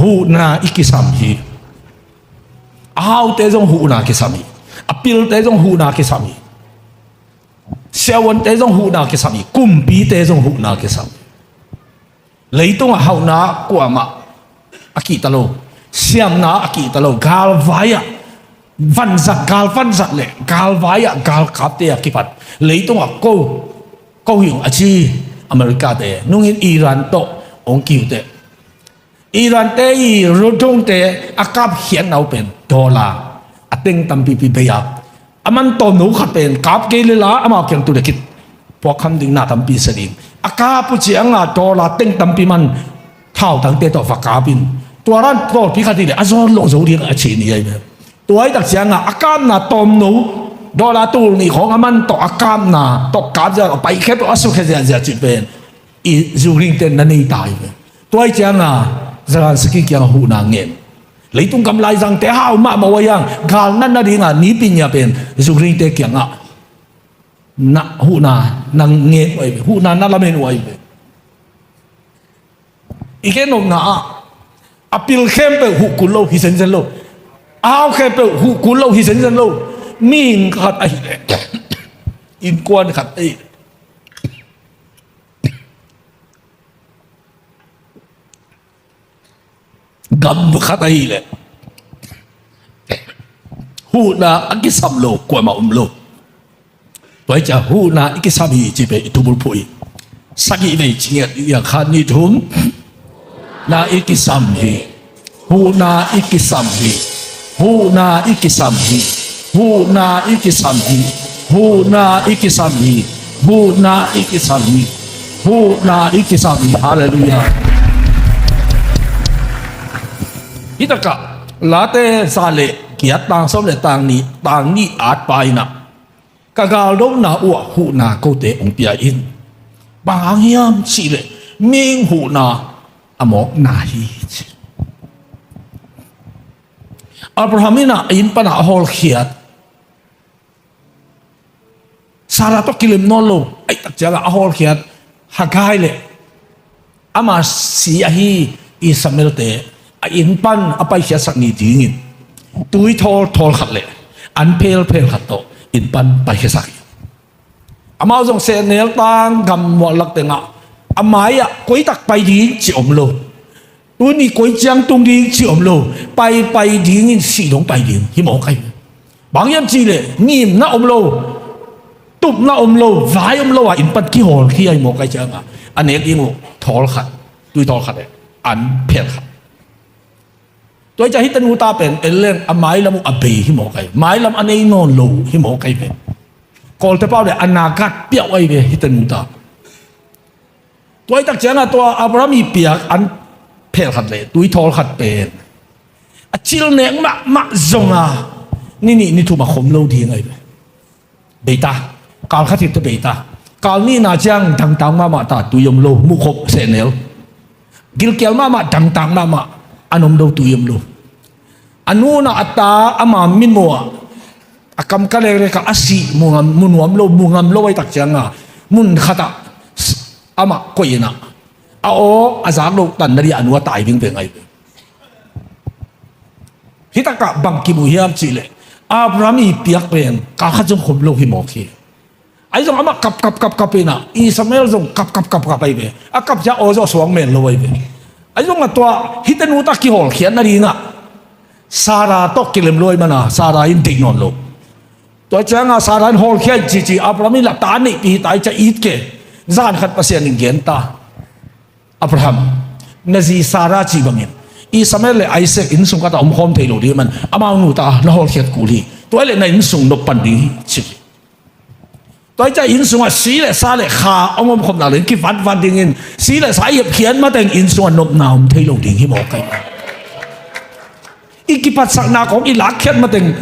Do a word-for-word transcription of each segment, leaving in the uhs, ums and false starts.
Huhna i kisam hi. A haute zong huhna kisam hi. A pilte zong huhna kisam hi. Siavuante zong huhna kisam hi. Kumpite zong huhna kisam hi. Leitungah hauhna kuamah a kihta lo. Siamna a kihta lo. Galvai ah vanzat, gal vanzat le galvai ah galkapte a kipat leitungah ko, ko hi ung a ci America-te. Nungin Iran tawh hong kiute. Iran-te i drone-te a kapkhiatna uh pen dollar a teng tampipi bei a, a man tawmno khat pen kap kei le la amau kiang tu le khit puakkham ding na tampi sa ding. A kap uh cianga dollar teng tampi man thautangte tawh va kap in, tua ran pawlpi khat hi le a zawn loh zo ding a ci ni ahi ve. Tua hi tak cianga a kapna tawmno dollar tul nih khawng a man tawh a kapna tawh kap ziah a paikhe tawh a sukhe ziahziah cih pen i Ukraine-te na nei ta hi ve. Tua hi cianga Zelensky kiangah huhna ngen. Leitung gam laizangte hau mahmah uh a hiang gal natna dinga nipi nia pen Ukraine-te kiangah na huhna na ngen uh ahi ve. Huhna na lamen uh ahi ve. I gen nopna ah a pil khempeuh huh kul lo hi zenzen lo. A hau khempeuh huh kul lo hi zenzen lo. Mihing khat ahih leh, innkuan khat ahih leh, gam khat ahih leh huhna a kisam lo kuamah om lo. Tua hi ciah huhna i kisam hi ci pen i tubulphuh hi. Sagih vei ci ngiat, i a khat nih thum. Na i kisam hi. Huhna i kisam hi. Huhna i kisam hi. Huhna i kisam hi. Huhna i kisam hi. Huhna i kisam hi. Huhna i kisam hi. Halleluiah. Hi takah Late za le giat tang sawm le tang nih, tang nih at pa inah ka galdona uh ah huhna kote hong pia in. Bang hang hiam cihleh mihing huhna a mawkna hi ci. Abraham inah a inn panah a hawlkhiat Sarah tawh kilem nawn lo, aih tak ciangah a hawlkhiat Hagar le ama si ahi Ishmael-te a inn pan a paikhiatsak ni dingin tui thawl thawl khat le an phel phel khat tawh inn pan paikhiatsak hi. Amau zong sehnel tang gam muahlak tengah a mai-ah koitak pai ding ci om lo. Tuni koi ciang tung ding ci om lo. Pai pai dingin sih dong pai ding hi mawk ahi ve. Bang hiam cihleh ngimna om lo, tupna om lo, vai om lo a inn pan kihawlkhia hi mawk ahi ciangah a nek ding uh thawl khat, tui thawl khat le an phel khat. Tua hi ciah hihte nu ta pen en leng a mailam uh a bei hi mawk ahi ve. Mailam a nei nawn lo hi mawk ahi ve. Kawlte pau le a nagat piauh ahi ve hihte nu ta. Tua hi tak ciangah tua Abraham i piak an phel khat le tui thawl khat pen a cil nek mahmah zonga ni nih ni thum a khom lo ding ahi ve. Beita, kal khat hi teh beita. Kal nihna ciang dangtak mahmah ta, tui om lo, muhkhop sehnel. Gilkial mahmah, dangtak mahmah, an om lo, tui om lo. A nu inah a ta ama mitmuh ah a kam ka leklek ah a sih mu ngam, mu nuam lo, mu ngam lo ahi tak cianga mun khatah amah koih inah a aw a zak loh tan nadih a nu a tai vingveng ahi ve. Hih takah bang kimu hiam cihleh Abraham i piak pen kal khat zong khom lo hi mawk hi. Ahi zong amah kap kap kap kap inah Ishmael zong kap kap kap kap ahi ve. A kap ciah aw zawh suang men lo ahi ve. Ahi zong a tua hihte nu ta kihawlkhiat nadingah Sarah tawh kilem lo ahi mana Sarah in deih nawn lo. Tua cianga Sarah in hawlkhia in cici Abraham in la ta neihpih hi ta ahi ciah it ke. Zan khat Pasian in gen ta. Abraham, na zi Sarah cih bangin Ishmael le Isaac innsung khatah om khawm thei lo ding man amau nu ta na hawlkhiat kul hi. Tua hi leh na innsung nop pan ding hi ci. Tua hi ciah innsungah si le sa le kha hong om khop nak leng kivatvat dingin si le sa i hepkhiat mateng innsungah nopna om thei lo ding hi mawk ahi. I kiphatsakna khawng i lakkhiat mateng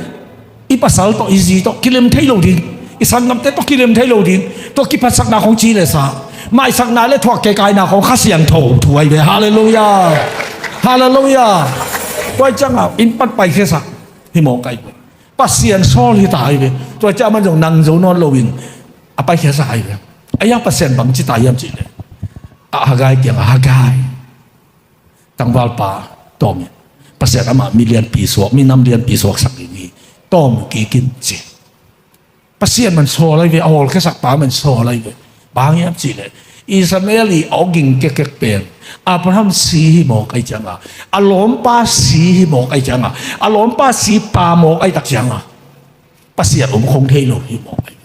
i pasal tawh i zi tawh kilem thei lo ding, i sanggamte tawh kilem thei lo ding. Tua kiphatsakna khawng ci le sa, maisakna le thuak kekaina khawng Kha Siangtho thu ahi ve. Halleluiah. Halleluiah. Tua hi ciangah inn pan paikhiasak hi mawk ahi ve. Pasian sawl hi ta ahi ve. Tua hi ciah aman zong nang zo nawn loin a paikhiasak ahi ve. A hiang Pasian bang ci ta hiam cihleh a Hagai kiangah Hagai, tangvalpa, Tawm in. Pasian amah mi lianpi suak, minam lianpi suaksak ding hi. Tawm kik in ci. Pasian man sawl lai ve, a hawlkhiasak pa man sawl lai ve. Bang hiam cihleh, Ishmael i a awging kekek pen Abraham si hi mawk ai cianga, a lawmpa si hi mawk ai cianga, a lawmpa si pa mawk ai tak cianga, Pasian om khong thei lo hi mawk ai.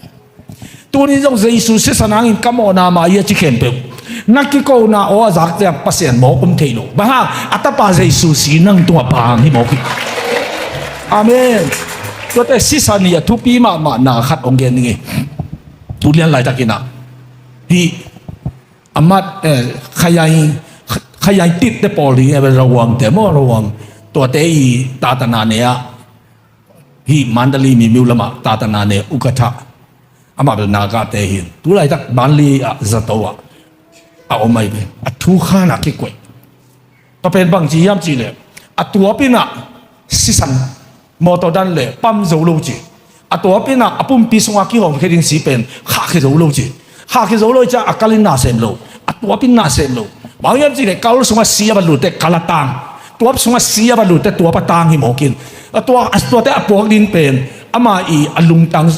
Tuni zong Jesu sisan hangin ka mawhna mah hi a ci khempeuh, na kikona aw a zak ciang Pasian mawk om thei lo. Bang hang, a tapa Jesu si nang tungah pang hi mawk hi. Amen. Tuate sisan hi a thupi mahmahna khat hong gen ding hi. Tu lian laitakin ah, hih amat, eh, khayai, khayai titte pawl ding, eh, Rawang te maw, Rawang. Tuate i tatana ne ah, hih Mandalay Mimyo lamah tatana ne ukatha. Amah bel Naga te hin. Tu laitak Mandalay ah zato ah a om ai ve. A thu khan a kikuai. Tua pen bang ci hiam cihleh, a tuapin ah sisan mawtaw dan le pam zo lo ci. A tuapin ah a pumpi sungah kihawmkhia ding si pen khahkhia zo lo ci. Khahkhia zo lo i ciah a kalin na sem lo. A tuapin na sem lo. Bang hiam cihleh kal sungah si a va lutte kal a tang. Tuap sungah si a va lutte tuap a tang hi mawk in. A tua, a tuate a puak ding pen ama i a lungtang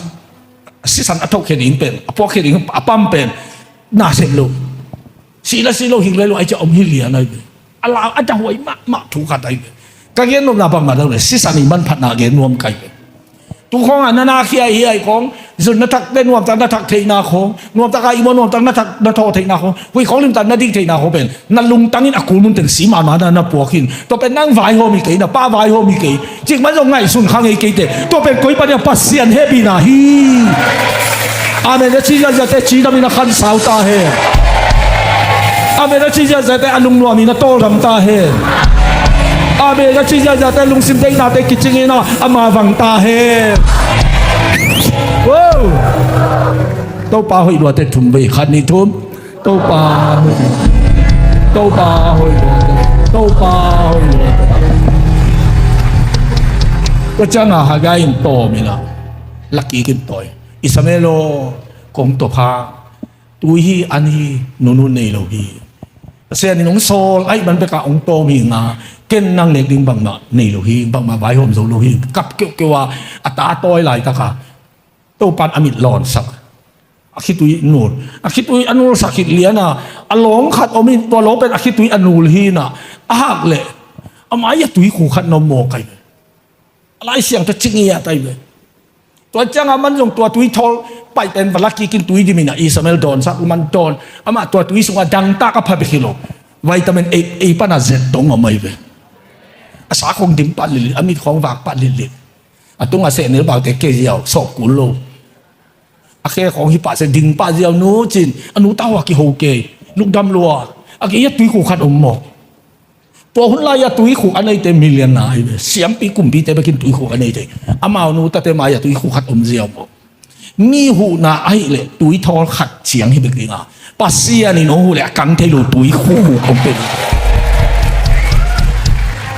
sisan a thohkhia ding pen, a puakkhia ding a pam pen na sem lo. Si la si lo, hing le lo ai ciah om hi lian ai ve. A lau a dahuai mahmah thu khat ai ve. Ka gen nuamna bangmah lo le, sisan i manphatna gen nuam kai ve. Tu khawngah na nakhia hi ai khawng, zun na thak le nuamtak na thak theihna khawng, nuamtak a i maw nuamtak na thak na thaw theihna khawng, hui khawng limtak na dik theihna khawng pen na lungtangin a kul mun teng si mahmah na na puak hin. Tua pen nang vaihawm hi kei, na pa vaihawm hi kei. Cikmah zong ngaihsun kha ngei keite. Tua pen koi pan hiam, Pasian hehpihna hi. Amen a ci ziahziahte cidamin a khansau ta hen. Amen a ci ziahziahte a lungnuamin a tawldam ta hen. Amen a ci ziahziahte lungsim deihnate kicingin a, a mavang ta hen. Wow! Topa hoih luate thum vei, khat nih thum. Topa hoih, Topa hoih luate, Topa hoih luate. Tua ciangah Haggai in tawm in ah, lakik in tawi. Ishmael aw, kong tawp hang, tui hi, an hi, nunu nei lo hi. Pasian in hong sawl ahih man bekah hong tawm hi nga, ken nang nek ding bangmah nei lo hi, bangmah vaihawm zo lo hi. Kap keuhkeuh a, a ta a tawi laitakah Topan a mit lawnsak, a khitui nul. A khitui a nulsak khit liana, a lawng khat om in, tua lawng pen a khitui a nul hi na, a hak leh a mai a tuikhuk khat na om mawk ai ve. A Lai Siangtho cing i a tai ve. Tua ciangah man zong tua tui thawl paih pen va la kikin tui dimin a Ishmael dawnsak man dawn. Amah tua tui sungah dangtak a pha bek hi lo. Vitamin A, A pana zet dong om ai ve. A sa khong dim pah litlit, a mit khong vak pah litlit. A tungah sehnel baute kei ziau, sawp kul lo. A khe khawng hi pah se ding pah ziau nu cin, a nu tau a kiho kei, lukdam lua. A kei a tuikhuk khat om maw? Tua hun lai a tuikhuk a neite million na ai ve. Siampi kumpite bekin tuikhuk a neite. Amau nu tate mai a tuikhuk khat om ziau maw? Mi huhna ahih leh tuithawl khat ciang hi bek ding a, Pasian in hong huh leh a kang thei lo tuikhuk hong pe.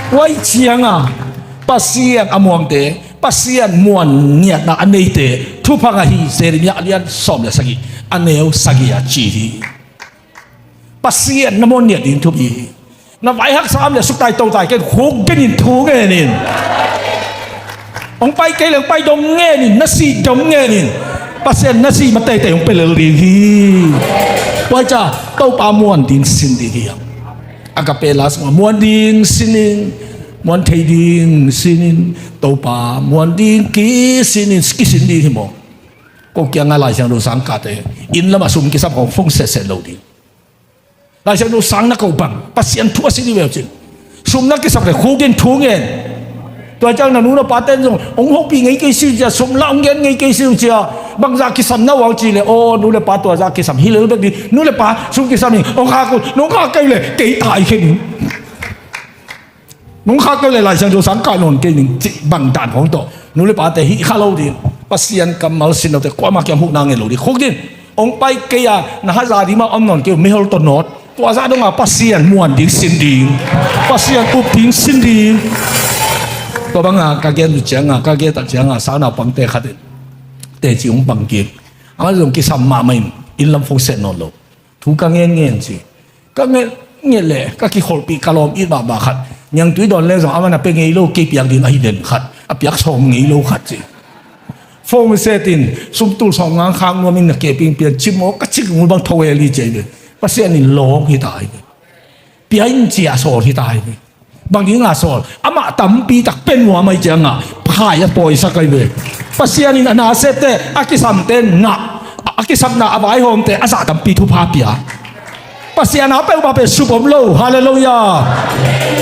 Tua ciangah Pasian a muangte, Pasian muan ngiatna a neite thupha ngah hi. Jeremiah a lian sawm le sagih, a neu sagih a ci hi. Pasian na muan ngiat ding thupi hi. Na vai haksa om leh suktai totai ken, khuk dingin thu ngenin. Hong pai kei leng pai dong ngenin, na sih dong ngenin. Pasian na sih ma teitei hong pe lel ding hi. Tua ciah Topa muan ding sin ding hi hang. Agape last muan ding sin in, muan thei ding sin in, Topa muan ding kisin in, kisin ding hi maw? Ko kiangah Lai Siangtho sang kate, inn lamah sum kisam khong phone setset lo ding. Lai Siangtho sang na ko bang, Pasian thu a si dih veu cin. Sum na kisap le khuk in thu ngen. Tua ciang na nu na pa ten zong hong hopih ngei kei si uh cia, sum la hong gen ngei kei si uh cia. Bangzah kisam na uau ci le, aw, nu le pa tuazah kisam hi lel bek dih. Nu le pa sum kisam hi, hong khak uh, nong khak kei uh le kei tai khen uh. Nong khak kei uh le Lai Siangtho sang kai nawn kei ning cih bang dan khong tawh nu le pate hih kha lo ding. Pasian kammal sin lote kuamah kiang huhna ngei lo ding. Khuk ding. Hong pai kei a, na haza ding mah om nawn kei uh, meihol tawh nawt. Tua zah dongah Pasian muan ding sin ding. Pasian up ding sin ding. Tua bangah ka gen uh ciangah, ka gen tak ciangah, sang naupangte khat in teci hong bang kik. Amah zong kisam mahmah in, inn lam phone set nawn lo. Thu ka ngen ngen ci. Ka ngen, Nget leh ka kikholhpih ka lawm it mahmah khat. Niangtui dawn leng zong amah na pia ngei lo, kei piak ding ahi den khat, a piak sawm ngei lo khat ci. Phone setin sum tul sawmnga khak nuamin na keping pian cimawh ka cik ngul bang tho el hi ci ahi ve. Pasian in lawng hi ta ahi ve. Pia in ci a sawl hi ta ahi ve. Bang ding a sawl? Amah tampi tak pia nuam ahi ciangah phai a pawisak ahi ve. Pasian in a nasepte, a kisamte ngah, a kisapna a vaihawmte a zah tampi thupha pia. Pasian a peuhmah pen sup om lo. Halleluiah.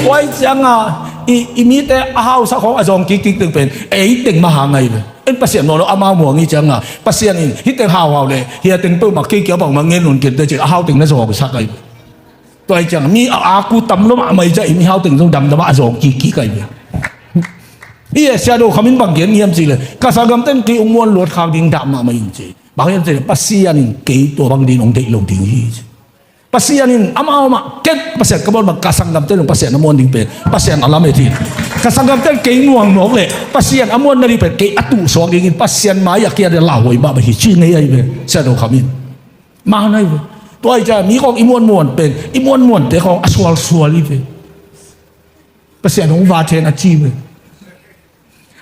Tua ahi ciangah i, i mite a hausa khawng a zawng kikik teng pen ei teng mah hang ahi ve. En Pasian nawn lo amau muang hi ciangah Pasian in hih teng hauhau le hih a teng peuhmah kei kia bangmah ngen un kente ci a hau teng na zawngsak ahi ve. Tua hi ciang mi a aku tam lo mahmah hi ciang i mihau teng zong damdam ah a zawng kikik ahi ve. I Asia do khamin bang gen hiam cih leh ka sanggamten kei ong muan luat khak ding dah mahmah in ci. Bang hiam cih leh Pasian in kei tua bang din ong deih lo ding hi ci. Pasian in amau mah ken Pasian ka muan bang ka sanggamten zong Pasian a muan ding pen Pasian a lamet hi. Ka sanggamten kei nuang nawk leh Pasian a muan nading pen kei a tuhsuak dingin Pasian mai a kia dia lauhuai mahmah hi ci ngei ahi ve. Sia do khamin Mah nai ve. Tua hi ciang mi khawng i muanmuan pen i muanmuante khawng a sualsual hi ve. Pasian hong va then a ci ve.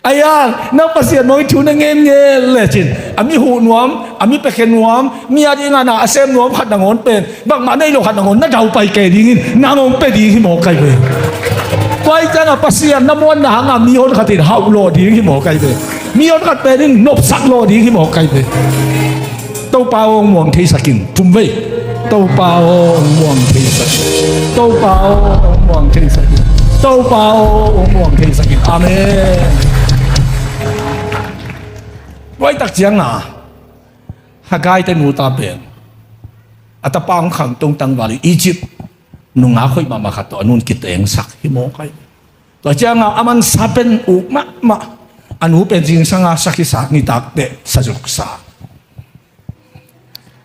Aia, nang Pasian mawng i thu na ngen ngen lecin a mi huh nuam, a mi piakhia nuam, mi a dingah na a sem nuam khat nangawn pen bangmah nei lo khat nangawn na daupai kei dingin nang hong pia ding hi mawk kai ve. Tua hi ciangah Pasian na muanna hangah mi hon khat in hauh lawh ding hi mawk kai ve. Mi hon khat pen in nopsak lawh ding hi mawk kai ve. Topa aw hong muang theisak in. Thum vei. Topa aw hong muang theisak in. Topa aw hong muang theisak in. Topa aw hong muang theisak in. Amen. Tua hi tak ciangah Haggai te nuta pen a tapa hong khangto tangval in Egypt nungak hoih mahmah khat tawh a nun kitengsak hi mawk ai. Tua ciangah a mansa pen uk mahmah, a nu pen zingsanga sa khisa, nitak teh sa zuksa.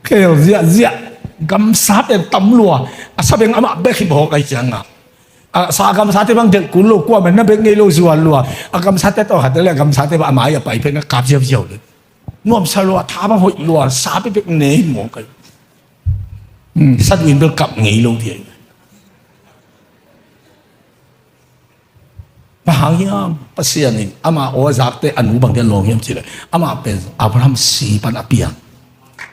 Khel ziahziah, gamsa pen tam lua, a sa beng amah bek hi mawk ai ciangah a sa gamsate bang delh kul lo, kuamah na bek ngei lo zual lua. A gamsate tawh khat le a gamsate bang a mai a pai pen a kap ziauziau le. Nuamsa lua, tha bang hoih lua, sa pekpek ne hi mawk ai. Sa duin bel kap ngei lo dia. Bang hang hiam? Pasian in ama aw a zakte a nu bang dia lawng hiam cih leh amah pen Abraham si pan a piang,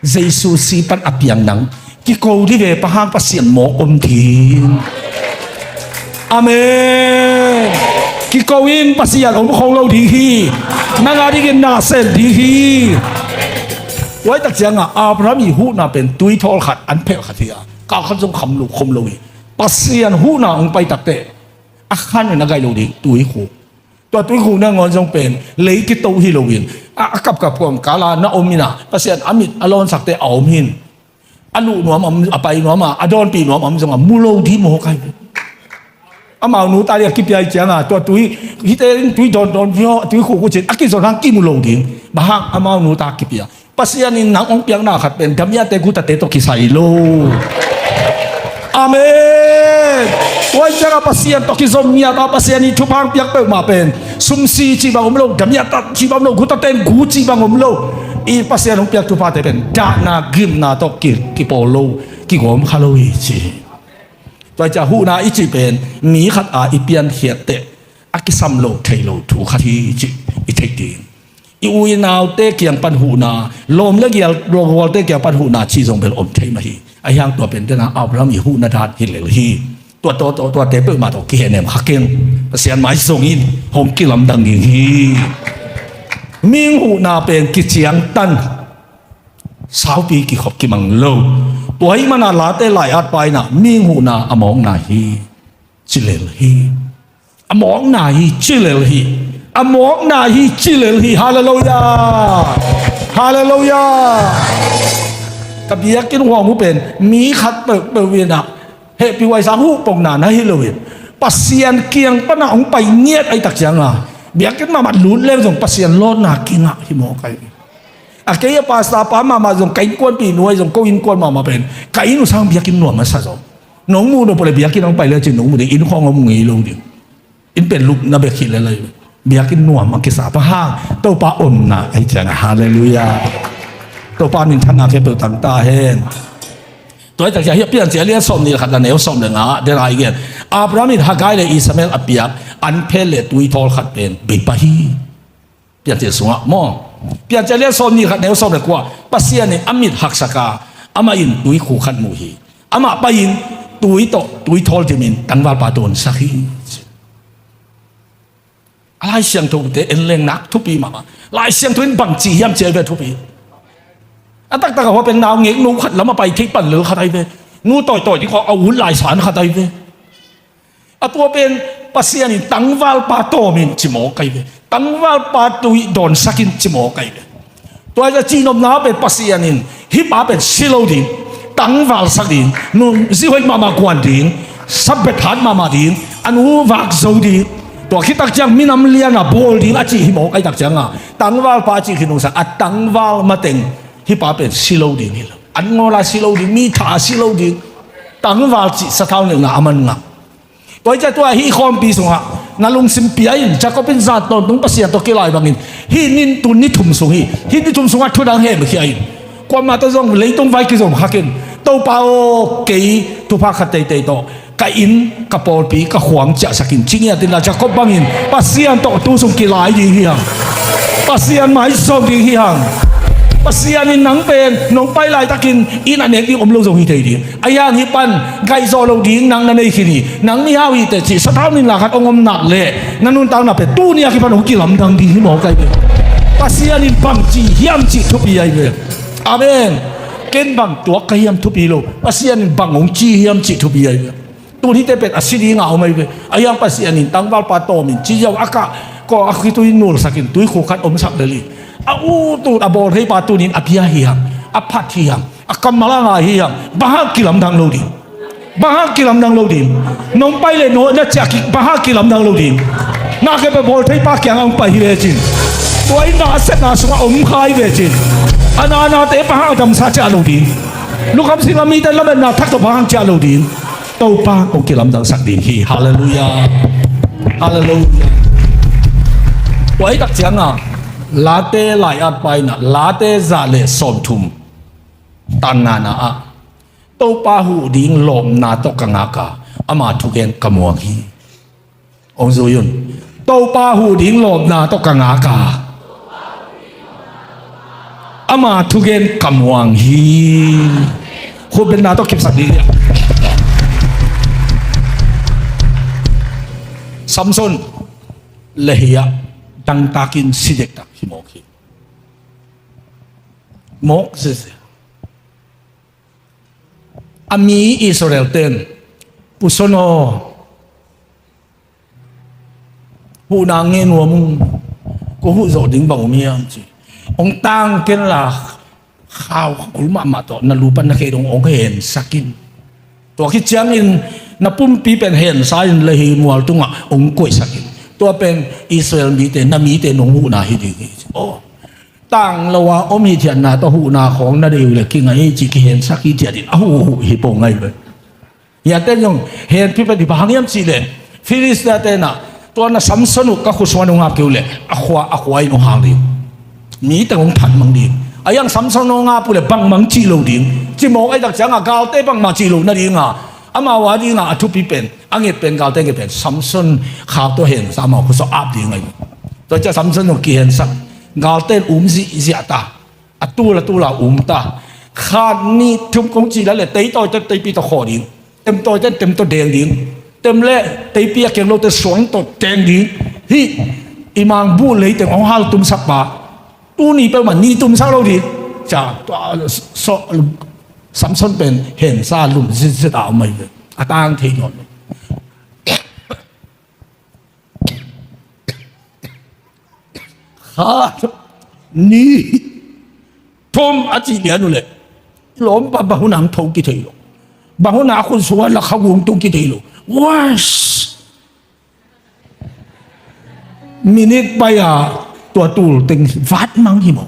Jesu si pan a piang nang kiko dih ve, bang hang Pasian mawk om ding. Amen. Kiko in Pasian om khong lo ding hi. Nang a dingin na sem ding hi. Tua hi tak ciangah Abraham i huhna pen tui thawl khat an phelh khat hi a, kal khat zong kham lo khom lo hi. Pasian huhna hong pai takteh a khan in a gai lo ding tuikhuk. Tua tuikhuk nangawn zong pen lei kito hi loin a, a kapkap kuam kala na om inah Pasian a mit a lawnsakte a om hin. A luh nuam a om, a pai nuam a, a dawnpih nuam a om zong a mu lo dih mawk ai. Amau nu ta dih a kipia hi cianga tua tui hite in tui dawndawn viaw a tuikhuk uh cin a kizon hang kimu lo ding. Bang hang amau nu ta kipia. Pasian in nang hong piakna khat pen damiate gutate tawh kisai lo. Amen. Tua hi cianga Pasian tawh kizom ngiat a Pasian i thupha hong piak peuhmah pen sumsi cih bang om lo, damiate cih bang om lo, gutate in gu cih bang om lo. I Pasian hong piak thuphate pen dahna gimna tawh ki, kipawl lo, kigawm kha lo hi ci. Tua hi cianga huhna i cih pen mi khat a i piankhiat teh a kisam lo thei lo thu khat hi cih i theih ding. I u i naute kiang pan huhna, lawm le gial, lawmgualte kiang pan huhna cih zong bel om thei mah hi. Ahi hang tua pen dena Abraham i huhna dan hi lel hi. Tua, tua, tua, tuate peuhmah tawh kihehnem kha keng. Pasian mai zongin hong kilamdang ding hi. Mihing huhna pen kiciangtan, saupi kikhop kimang lo. Tua ahih mana Late lai-at pa inah mihing huhna a mawkna hi ci lel hi. A mawkna hi ci lel hi. A mawkna hi ci lel hi. Halleluiah. Halleluiah. Ka biakinn huang uh pen mi khat peuhpeuh inah hehpih huaisang huh pongna na hi loin Pasian kiang pana hong pai ngiat ahi tak cianga biakinn mahmah lut leng zong Pasian lawtna kingah hi mawk ai. A kei a pastor pa mahmah zong ka innkuanpih nu ahi zong ko innkuan mahmah pen ka inn uh sang biakinn nuam a sa zong. Nong muh nop uh le biakinn hong pai le cin nong muh ding inn khawng hong mu ngei lo ding. In pen lupna bek hi le lai. Biakinn nuam a kisa pa hang Topa omna ahi cianga halleluiah. Topa minthanna khempeuh tang ta hen. Tua hi tak ciang hih Piancil a lian sawmnih le khat a neu sawm le nga ah den a i gen, Abraham in Hagar le Ishmael a piak an phet le tuithawl khat pen bei pah hi. Piancil sungah maw, Piancil a lian sawmnih le khat neu sawm le kua, Pasian in a mit haksak a, amah in tuikhuk khat mu hi. Amah pai-in tui tawh tuithawl dimin tangvalpa dawnsak hi. A Lai Siangthote en leng nak thupi mahmah. Lai Siangtho in bangci hiam ci a ve thupi. A taktak a hua pen naungek no khat lam a pai thei pan lel khat ai ve. Nu tawitawi ding khawng a ut lai san khat ai ve. A tua pen Pasian in tangvalpa tawmin ci mawk ai ve. Tangvalpa tui dawnsakin ci mawk ai ve. Tua hi a cihnopna pen Pasian in hih pa pen si lo ding, tangvalsak ding, nungzui hoih mahmah guan ding, sabet hat mahmah ding, a nu vak zo ding. Tua khit tak ciang minam lian a bawl ding a cih hi mawk ai tak ciang a, tangvalpa a cih khit nungsak a, tangval mateng hih pa pen si lo ding hi lo. An ngawl a si lo ding, mi thah a si lo ding. Tangval cih sathau neihna a man ngah. Tua hi ciah tua hih khawmpi sungah na lungsim pia in, Jacob in zan tawntung Pasian tawh kilai bangin hih nin tun ni thum sung hi. Hih ni thum sungah thudang hemkhia in. Kuamah tawh zong leitung vai kizom khakin, Topa aw, kei thupha khat teitei tawh ka inn, ka pawlpi, ka khuang ciahsak in ci ngiat inla, Jacob bangin Pasian tawh tu sung kilai ding hi hang. Pasian maizawng ding hi hang. Pasian in nang pen nong pai laitakin inn a nek ding om lo zong hi thei ding. Ahi hang hih pan gaihzawh loh ding nang na nei khin hi. Nang mihau hi teh cih sathau neihna khat hong om nak leh na nuntakna pen tuni a kipan hong kilamdang ding hi mawk ai ve. Pasian in bang ci hiam cih thupi ai ve. Amen. Ken bang tuak ka hiam thupi lo. Pasian in bang hong ci hiam cih thupi ai ve. Tun hihte pen a si ding a om ai ve. Ahi hang Pasian in tangvalpa tawmin ci ziau a kah kawng a khitui nulsakin tuikhuk khat omsak lel hi. A ut ut a bawl theipa tunin a bia hi hang. A phat hi hang. A kammal a ngai hi hang. Bang hang kilamdang lo ding. Bang hang kilamdang lo ding. Nong pai leh no na ciah kik bang hang kilamdang lo ding. Na khe pe bawl theipa kiangah hong pai hi lecin, tua inn a sepna sungah om kha hi lecin, a nanate bang hang a damsa ciah lo ding. Lukham singlam mite lametna thak tawh bang hang ciah lo ding. Topa kong kilamdangsak ding hi. Halleluiah. Halleluiah. Tua hi tak ciangah Late lai-at paina, Late za le sawmthum, tang ngana ah Topa huh ding lawpna tawh ka ngak a, ama thugen ka muang hi. Hong zui un. Topa huh ding lawpna tawh ka ngak a, ama thugen ka muang hi. Khutbetna tawh kipsak ding hi. Samson, Lehi ah dangtakin si dektak hi mawk hi. Mawk zezia. A mi Israel ten, "Pu Son aw, huhna ngen nuam ung, ko huh zawh ding bang om hiam?" ci. "Hong tang ken la, khau kul mahmah tawh na lu pan na khei dong hong hensak in. Tua khit ciangin na pumpi pen hensa in Lehi mual tungah hong koihsak in. Tua pen Israel mite, na mite nong huhna hi ding hi." Aw, tang lo a om hithiatna tawh huhna khawng na deih uh le kingai hi ci, kihensak hithiat in a huh huh hi pong ngai ve. Hiate zong hen phi pen hi bang hang hiam cih leh, Filistia tenah tua na Samson uh ka khutsuan uh ngap kei uh leh a khua, a khua in uh hang ding. Mi teng hong phat mang ding. Ahi hang Samson uh ngap uh leh bangmah cih lo ding. Ci mawk ahi tak ciangah galte bangmah cih lo nadinga, amau a dinga a thupi pen, a nget pen, galte nget pen Samson khau tawh hensa, amau khutsuah ap ding ahi. Tua ciah Samson uh kihensak, galte in um zihziah ta. A tul a tul a um ta. Khat nih thum kong cih leh tei tawite teipi tawh khawh ding. Tem tawite tem tawh deng ding. Tem le teipi a keng lote suang tawh deng ding. Hih i mangbuh leiteng hong haltumsak pa. Tuni peuhmah ni tumsak lo ding. Ca, tua, so, Samson pen hensa lum zitzit a om ahi ve. A tang thei nawn lo. Khat, nih, thum a cih lian uh leh, i lawmpa bang hun a hong tho kithei lo. Bang hun a a khut sungah lakkhak uh hong tung kithei lo. Wash! Minute pai a tua tul teng vat mang hi maw.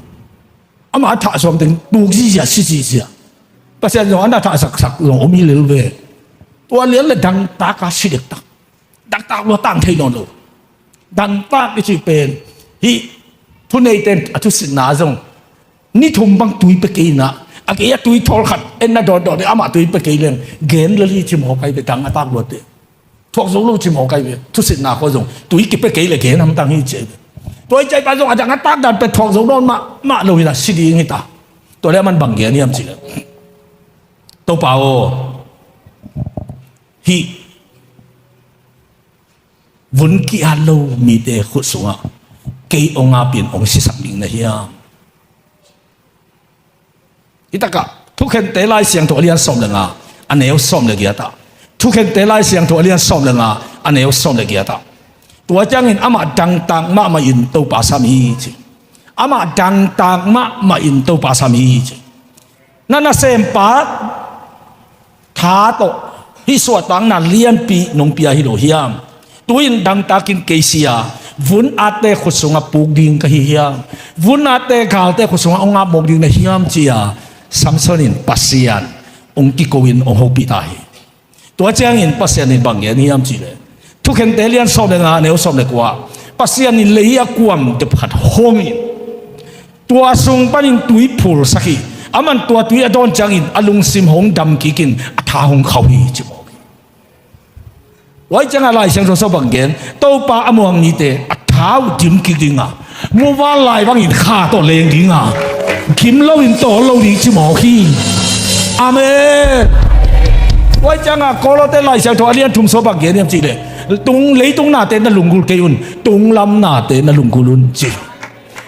Amah a thah suam teng tuk zihziah, si zihziah. Pasian zong a na thahsaksak zong om hi lel ve. Tua lian le dangtak a si dektak. Daktak lua tang thei nawn lo. Dangtak i cih pen hih thuneite in a thusitna zong ni thum bang tui pia kei inah, A kei a tui thawl khat en na dawtdawt ding, amah tui pia kei leng gen lel hi ci mawk ai ve, dang a tak luat ding. Thuak zo lo ci mawk ai ve, thusitna khua zong tui kipia kei le gen hamtang hi ci ai ve. Tua i ci ai pa zong a dang a tak dan pia thuak zo nawn mahmah lo hi na, si ding hi ta. Tua le a man bang gen hiam ci le, Topa aw, hih vun ki-at lo mite khut sungah kei hong apin hong sisak ding na hiam? Hi takah Thukhente Lai Siangtho a lian sawm le nga, a neu sawm le giat ah. Thukhente Lai Siangtho a lian sawm le nga, a neu sawm le giat ah. Tua ciangin amah dangtak mahmah in Topa sam hi ci. Amah dangtak mahmah in Topa sam hi ci. Na nasempa tha tawh hih suahtakna lianpi nong pia hi lo hiam? Tu-in dangtakin kei si a, vun atte khut sungah puk ding ka hi hiam? Vun atte galte khut sungah hong ap mawk ding na hiam ci a, Samson in Pasian hong kiko in hong hopih ta hi. Tua ciangin Pasian in bang gen hiam cih leh, Thukhente lian sawm le nga, neu sawm le kua, Pasian in lei a kuam dep khat hong in, tua sung panin tui phulsak hi. Aman tua tui a dawn ciangin a lungsim hong dam kikin a tha hong khauh hi ci mawk hi. Tua ciangah Lai Siangtho sung bang gen, Topa a muang mite a tha uh dim kik ding a, muvanlai bangin kha tawh leng ding a, gim loin tawl lo ding ci mawk hi. Amen. Tua ciangah Kolose Lai Siangtho a lian thum sung bang gen hiam cih leh, tung, leitung nate na lunggulh kei un, tunglam nate na lunggulh un ci.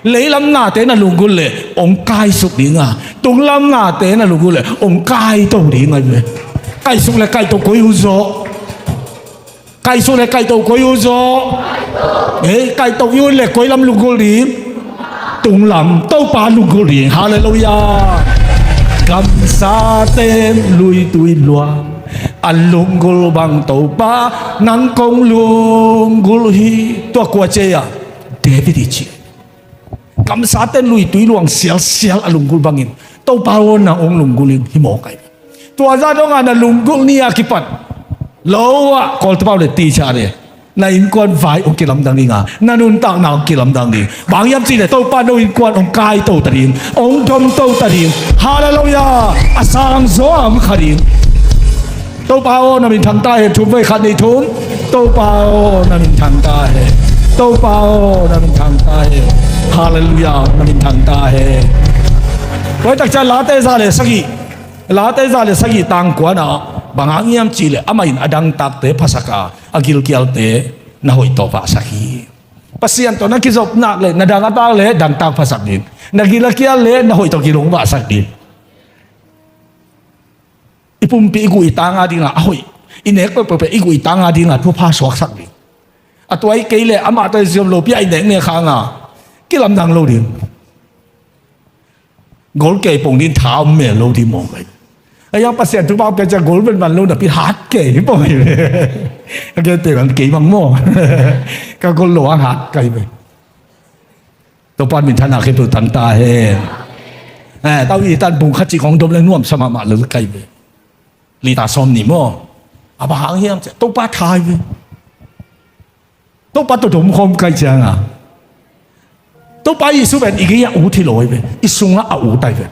Leilam nate na lunggulh leh hong kaisuk ding a, tunglam nate na lunggulh leh hong kaito ding a hi ve. Kaisuk le kaito koi uh zaw? Kaisuk le kaito koi uh zaw? Ei, kaito i ut leh koi lam lunggulh ding? Tunglam, Topa lunggulh ding. Halleluiah. Gamsa ten luitui luang, a lunggulh bang Topa nang kong lunggulh hi. Tua kua ci a? David i ci. Gamsa ten luitui luang sialsial a lunggulh bangin, Topa aw, nang hong lunggulh in hi mawk ai. Tua zah dongah na lunggulh ni a kipat lo ah, Kawlte pau le ti ciang le, na innkuan vai hong kilamdang ding a, na nuntakna hong kilamdang ding. Bang hiam cih leh Topa no innkuan hong kaito ta ding, hong domto ta ding. Halleluiah. A sang zaw a hong kha ding. Topa aw, na min thang ta hen. Thum vei, khat, nih, thum. Topa aw, na min thang ta hen. Topa aw, na min thang ta hen. Halleluiah, na min thang ta hen. Tua takciang Late za le sagih, Late za le sagih tang kuana, bang hang hiam cih leh amah in a dangtakte phasak a, a gilkialte na hoih tawh vahsak hi. Pasian tawh na kizop nak leh na dang a tak leh dangtak phasak ding. Na gil a kial leh na hoih tawh gil hong vahsak ding. I pumpi i guh i tang a dingah a hoih, i nek peuhpeuh i guh i tang a dingah thupha suaksak ding. A tua i kei leh amah tawh i ziom lopi a i nek nek hang a kilamdang lo ding. Gol kei pong ding, tha om mel lo ding mawk ai. A yang Pasian thupha pia ciang gol ven man lo napi hat kei pong ai. A gen te bang kei bang maw. Ka gol lo ang hat kai ve. Topa min thang a khempeuh tang ta hen. Eh, tau i tan bung khat cik hong dom leng nuamsa mahmah lel kai ve. Lita sawm nih maw. A bang hang hiam cih leh Topa tha hi ve. Topa tawh dom khawm kai ciang a, Topa Jesu pen i gei a ut hi lo hi ve. I sungah a ut ai ve.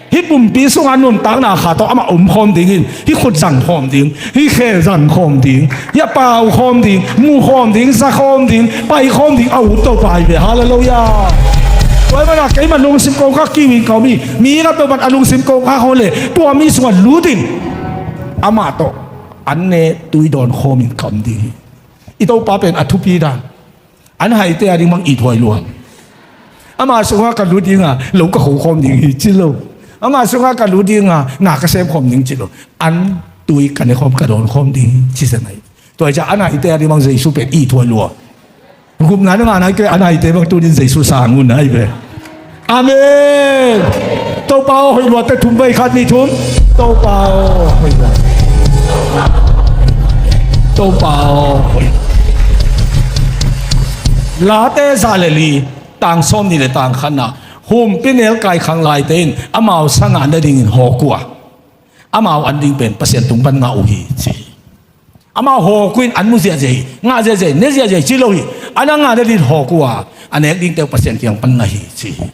Hih pumpi sungah nuntakna kha tawh amah om khawm ding in, hih khut zang khawm ding, hih khe zang khawm ding, hih a pau khawm ding, mu khawm ding, za khawm ding, pai khawm ding, a ut Topa hi ve. Halleluiah. Tua hi mana keimah lungsim ko kha kiu in ka om hi. Mi khat peuhmah a lungsim ko kha khawm leh tua mi sungah lut in amah tawh an ne tui dawn khawm in ka om ding hi. I Topa pen a thupi dan. An haite a ding bang ithuai lua. Ama sungah ka lut ding a, lo ka kho khawm ding hi ci lo. Ama sungah ka lut ding a, na ka sem khawm ding ci lo. An tui ka ne khawm, ka dawn khawm ding hi ci zen ai. Tua hi ciang an haite a ding bang Jesu pen ithuai lua. Gupna na ngah nai kei, an haite bang tuni in Jesu sang un ai ve. Amen. Topa aw, hoih luate thum vei, khat, nih, thum. Topa aw, hoih luate. Topa aw, hoih. Late za le li, tang sawm nih le tang khatna, humpinelkai khanglaite in amau sa ngah nadingin hawk uh a, amau an ding pen Pasian tung pan ngah uh hi ci hi. Amau hawk uh in an mu ziahziah hi, ngah ziahziah hi, ne ziahziah hi ci lo hi. An a ngah nadingin hawk uh a, a nek dingte uh Pasian kiang pan ngah hi ci hi.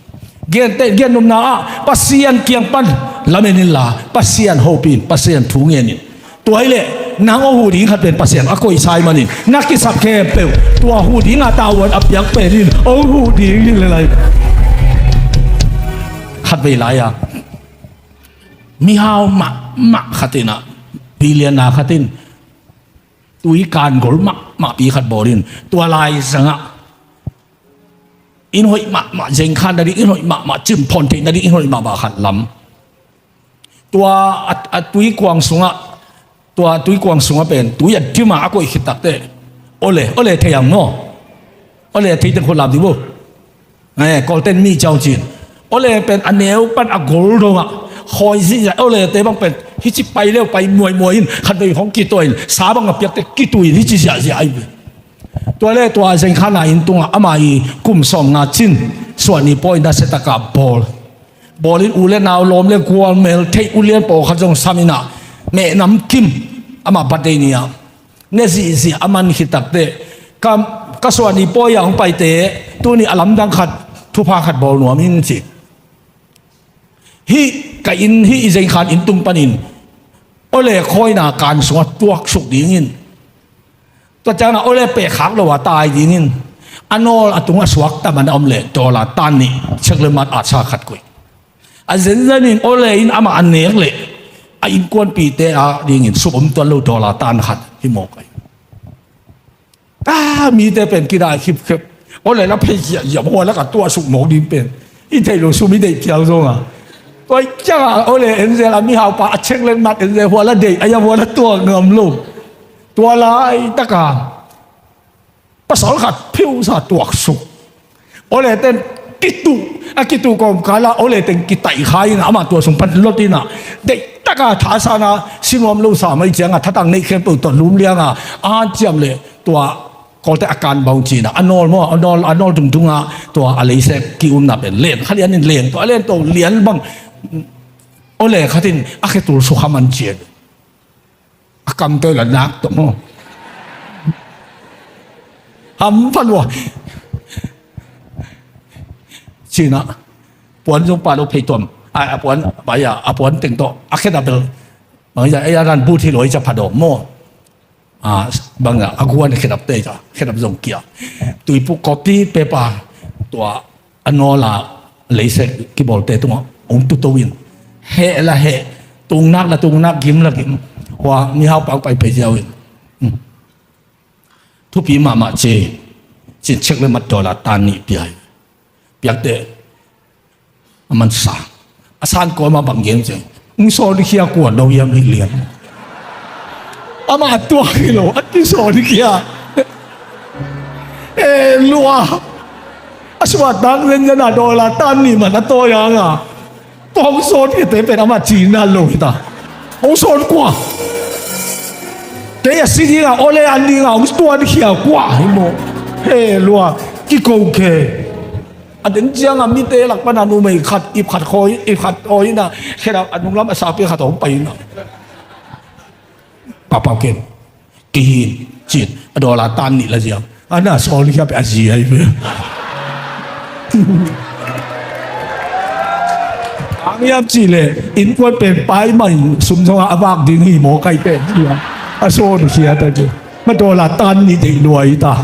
Gente, gennopna ah Pasian kiang pan lamen inla, Pasian hopih in, Pasian thu ngen in. Tua hileh nang aw huh ding khat pen Pasian a koihsa ahih manin na kisap khempeuh tua huh dinga tavuan a piak pen in aw huh ding hi le lai. Khatvei lai-a mihau mahmah khat in ah, billionaire khat in tui kan gol mahmahpi khat bawl in, tua lai zangah inn hoih mahmah, zengkhan nading inn hoih mahmah, cimphawn theih nading inn hoih mahmah khat lam. Tua a, a tuikuang sungah, tua tuikuang sungah pen tui a dim a, a koih khit takteh, ole, ole thei ang maw? Ole thei teng khut lam dih bo. Eh, Kawlten mi ciau cin. Ole pen a neu pan a gol dongah khawi zihziah, ole te bang pen hici pai leu pai muaimuai in, khatvei hong kituah in, sa bang a piakte kituh in hici ziahziah ahi ve. Tua le tua zengkhan a inn tungah ama i kum sawmnga cin suahni pawi nasia taka bawl. Bawl in u le nau, lawm le gual, mel theih ulian pawlkhat zong sam in ah, meh namkim, ama birthday ni-ah ne zihziah a man khit takteh, ka, ka suahni pawi a hong paite tuni a lamdang khat, thupha khat bawl nuam ing ci. Hih ka inn, hih i zengkhan inn tung panin ole khawina kan sungah tuaksuk dingin, tua ciangin a ole pehkhak lo a tai dingin, a nawl a tungah suakta man a om leh dollar tan nih, cheque le mat a sa khat koih. A zenzen in ole in amah a nek leh a innkuanpihte a dingin sum om tuan lo dollar tan khat hi mawk ahi. Ah, mite pen kidai khipkhep. Ole la phei hiahhiah, hua lak a tuahsuk mawk ding pen i theih lo sum i deih phial zong a. Tua ciangah ole enzel a mihaupa a cheque le mat enzel hua la deih, a ia hua la tuak ngam lo. Tua laitaka pasal khat phiusa tuaksuk. Ole ten kituh, a kituh kawmkala ole ten kitaih kha in ah, amah tua sung pan lot in ah, deihtaka thasan a si nuam lo sa mai cianga thatang neih khempeuh tawh lum lianga a ciam leh tua Kawlte a kan bang ci-in ah, a nawl maw, a nawl, a nawl dungdunga tua a leisek ki-umna pen len kha lian in leng, tua a len tua lian bang ole khat in a khetul sukha man ci-in a kamtoi la nak tawh maw. Hampha lua. Ci-in ah puan zong pah lo phei tuam. A, a puan, a puan teng tawh a khedap bel bang a, ei a ran but hi lo, ei ca pha dawm maw. A, bang a, a guan khedap te ca, khedap zong kia. Tuipuk, kawpi, pepa, tua a nawla leisek kibawlte tungah hong tuto in, heh la heh, tungnak la tungnak, gim la gim. Hua mihau pang pai pei ziau in, thupi mahmah ci, ci-in cheque le mat dollar tan nih pia hi. Piakte a man sa. A san kawma bang gen ci, hong sawn khia kuan lo hiam hi lian. Amah a tuak hi lo, a kisawn khia. E lua. A suahtak zenzen a dollar tan nih man a tawi hanga, tua hong sawn khiate pen amah cina lo hita. Hong sawn kua? Kei a si dinga, ole an dinga hong tuan khia kua hi maw? He lua. Kiko khe. A den cianga mite lak pana numei khat, ip khat khawi, ip khat awi ina, khedap a nunglam a sakpi khat hong pai ina. Papau ken, kei hi in, ci-in a dollar tan nih la ziau. A na sawn khia pen a zi ahi ve. Ang hiam cih leh innkuan pen pai mah in sum zongah a vak ding hi maw, kai pen. A sawn khia ta ve. Ma dollar tan nih deih lua hi ta.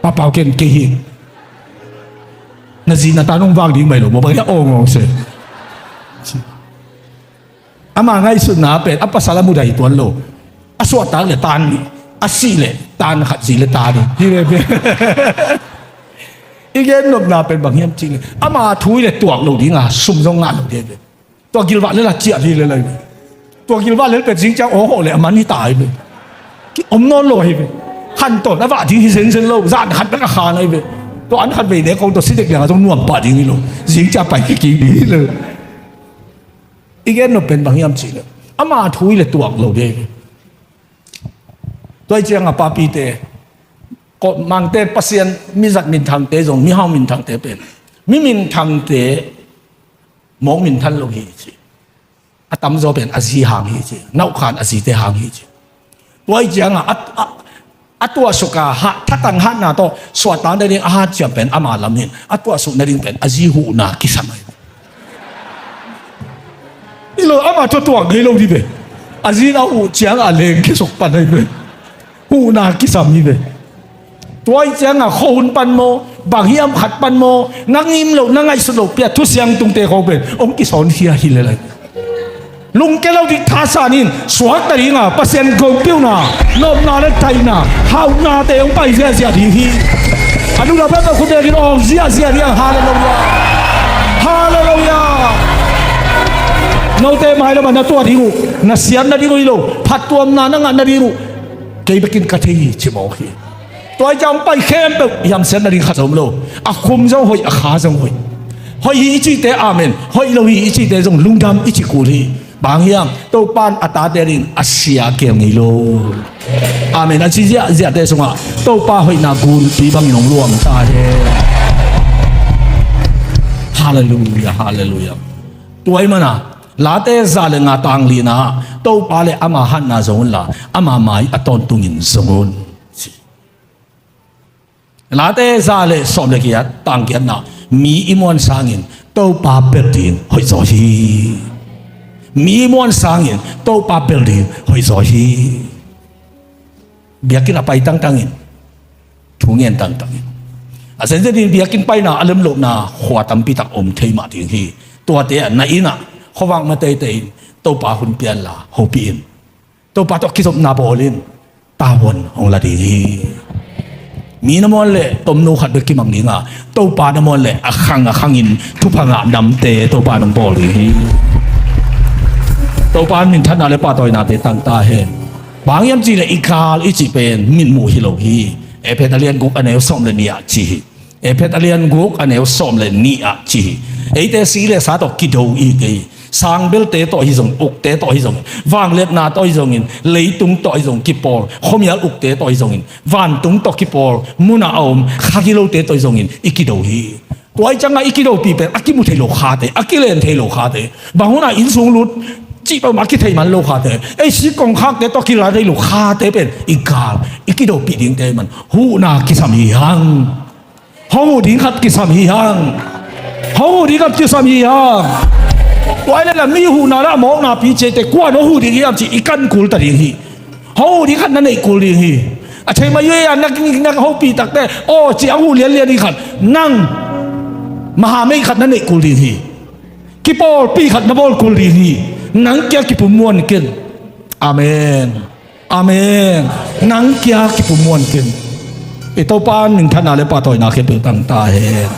Papau ken, kei hi in. Na zi na tan hong vak ding mai lo maw, bang hiam, awngawng se. Ama ngaihsutna pen a pasal a mudah hi tuan lo. A suahtak le tan nih, a sih le tan khat, zi le tan hi. Hi ve ve. I gennopna pen bang hiam cih le, ama thu hi le tuak lo dinga sum zong ngah lo ding hi ve. Tua gilvah le la ciah hi le lai ve. Tua gilvah le pen zing ciang aw hawh le a man hi ta hi ve. Ki om nawn lo hi ve. Khantawn a vah ding hi zenzen lo, zan khat bek a khan ahi ve. Tua an khat vei ne kong tua si dek lianga zong nuam pah ding hi lo. Zing ciang pai kik ding hi lo. I gen nop pen bang hiam cih le, ama thu hi le tuak lo ding hi. Tua hi cianga papite, ko mangte, Pasian mizat minthangte zong, mihau minthangte pen, mi minthangte mawk minthan lo hi ci. A tamzaw pen a zi hang hi ci. Nauhkhan a zite hang hi ci. Tua hi cianga a, a, A tuahsuk a hatna, thatang hatna tawh suahtak nading a hat ciang pen ama lam hi in, a tuahsuk nading pen a zi huhna kisam hi. Hi lo, ama tua tuah ngei lo ding ve. A zi in a huh ciang a leng kisuk pan hi ve. Huhna kisam hi ve. Tua hi ciang a khuahun pan maw, bang hiam khat pan maw, na ngim loh, na ngaihsut loh pi a thusiang tungte khawng pen hong kisawn khia hi lel lai. Lungkia lo ding thasan in, suakta ding a, Pasian gompiuhna, nopna le taina, hauhnate hong pai ziahziah ding hi. A nunau peuhpeuh khut bengin awng ziahziah ding a, halleluiah. Halleluiah. Note mailam ah na tuah ding uh, na siat nading uh hi lo, phattuamna na ngah nading uh, kei bekin ka thei hi ci mawk hi. Tua hi ciang hong pai khempeuh hiamsiat nading khat zong om lo. A khum zong hoih, a kha zong hoih. Hoih hi i cihte amen, hoih lo hi i cihte zong lungdam i ci kul hi. Bang hang hiam? Topa in a tate ading a sia a keel ngei lo. Amen. A ci ziahziahte sungah Topa hoihna gulpi bangin hong luang ta hen. Halleluiah, halleluiah. Tua ahih manin Late za le nga tang lina ah Topa le ama hatna zong unla, ama mai a tawntungin zong un. Late za le sawm le giat tang giatna, mi i muan sangin Topa bel ding hoih zaw hi. Mi i muan sangin Topa bel ding hoih zaw hi. Biakinn a pai tangtangin, thu ngen tangtangin, a zenzenin biakinn paina a lemlohna khua tampi tak om thei mah ding hi. Tuate ah na inn ah khuavak ma teitei in Topa hun pia inla hopih in. Topa tawh kizopna bawl in, tavuan hong la ding hi. Mi na muan leh tomno khat bek kimang ding a, Topa na muan leh a khang a khangin thupha ngah namte Topa in hong bawl ding hi. Topa in minthanna le pahtawinate tang ta hen. Bang hiam cih leh i gal i cih pen mitmuh hi lo hi. Efesa a lian guk a neu sawm le nih ah ci hi. Efesa a lian guk a neu sawm le nih ah ci hi. Eite si le sa tawh kido i hi kei hi. Sangbelte tawh hi zongin, ukte tawh hi zongin, vangliatna tawh hi zongin, leitung tawh hi zongin kipawl, khuamial ukte tawh hi zongin, vantung tawh kipawl, mun ah a om kha gilote tawh hi zongin i kido hi. Tua ahih ciangin i kidopih pen a kimu thei lo khate, a kilen thei lo khate, bang hun ah inn sung lut cih peuhmah a kithei man lo khate, ei si kongkhakte tawh kila thei lo khate pen i gal, i kidopih dingte man huhna kisam hi hang. Hong huh ding khat kisam hi hang. Hong huh ding khat kisam hi hang. Tua ahih leh la mi huhna le a mawkna pi ciate kua in hong huh ding hiam cih i kan kul ta ding hi. Hong huh ding khat na neih kul ding hi. A thei mai uh ei a, na, na hopih takte aw ci a hong huh lianlian ding khat, nang mahameih khat na neih kul ding hi. Kipawlpih khat na bawl kul ding hi. Nang kia kipum muan ken. Amen. Amen. Nang kia kipum muan ken. I Topa in minthanna le pahtawina khempeuh tang ta hen.